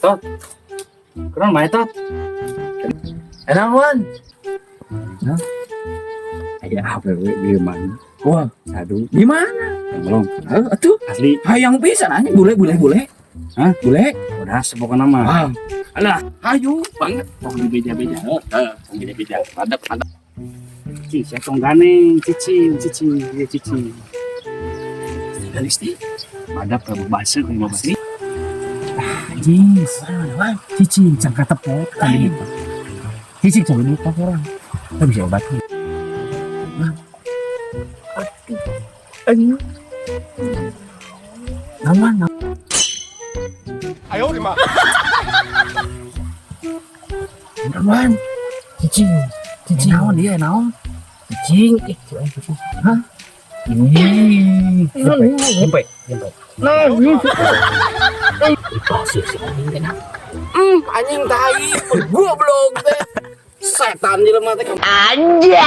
Tot. Kunaon bae, Tot? Enak, Wan. Aya apa we di mana? Wah, Aduh, di mana? Belum. Heuh, atuh. Asli. Hayang pisan anjing, bule bule bule. Hah? Bule. Udah sepokona mah. Ah. Alah, hayu banget. Tong dibeja-beja. Heeh, Tong dibeja. Mantap, mantap. Cicing, saya tong ganeng, cicing, cicing, ya cicing. Galis teh. Madap ke bahasa ke bahasa. Anjing, cicing, cangka tepok, tadi. Cicing coba dibuka orang. Kita bisa obat. Anjing. Nama nama. 哎呦我的妈！ Wan. Cicing, cicing. Naon dia, naon? Cicing, eh, cicing. Hah? Ini, jempe, jempe, jempe. Nah, ini. Sih si anjing teh. Anjing tai, goblok teh. Setan jelema teh. Anjay.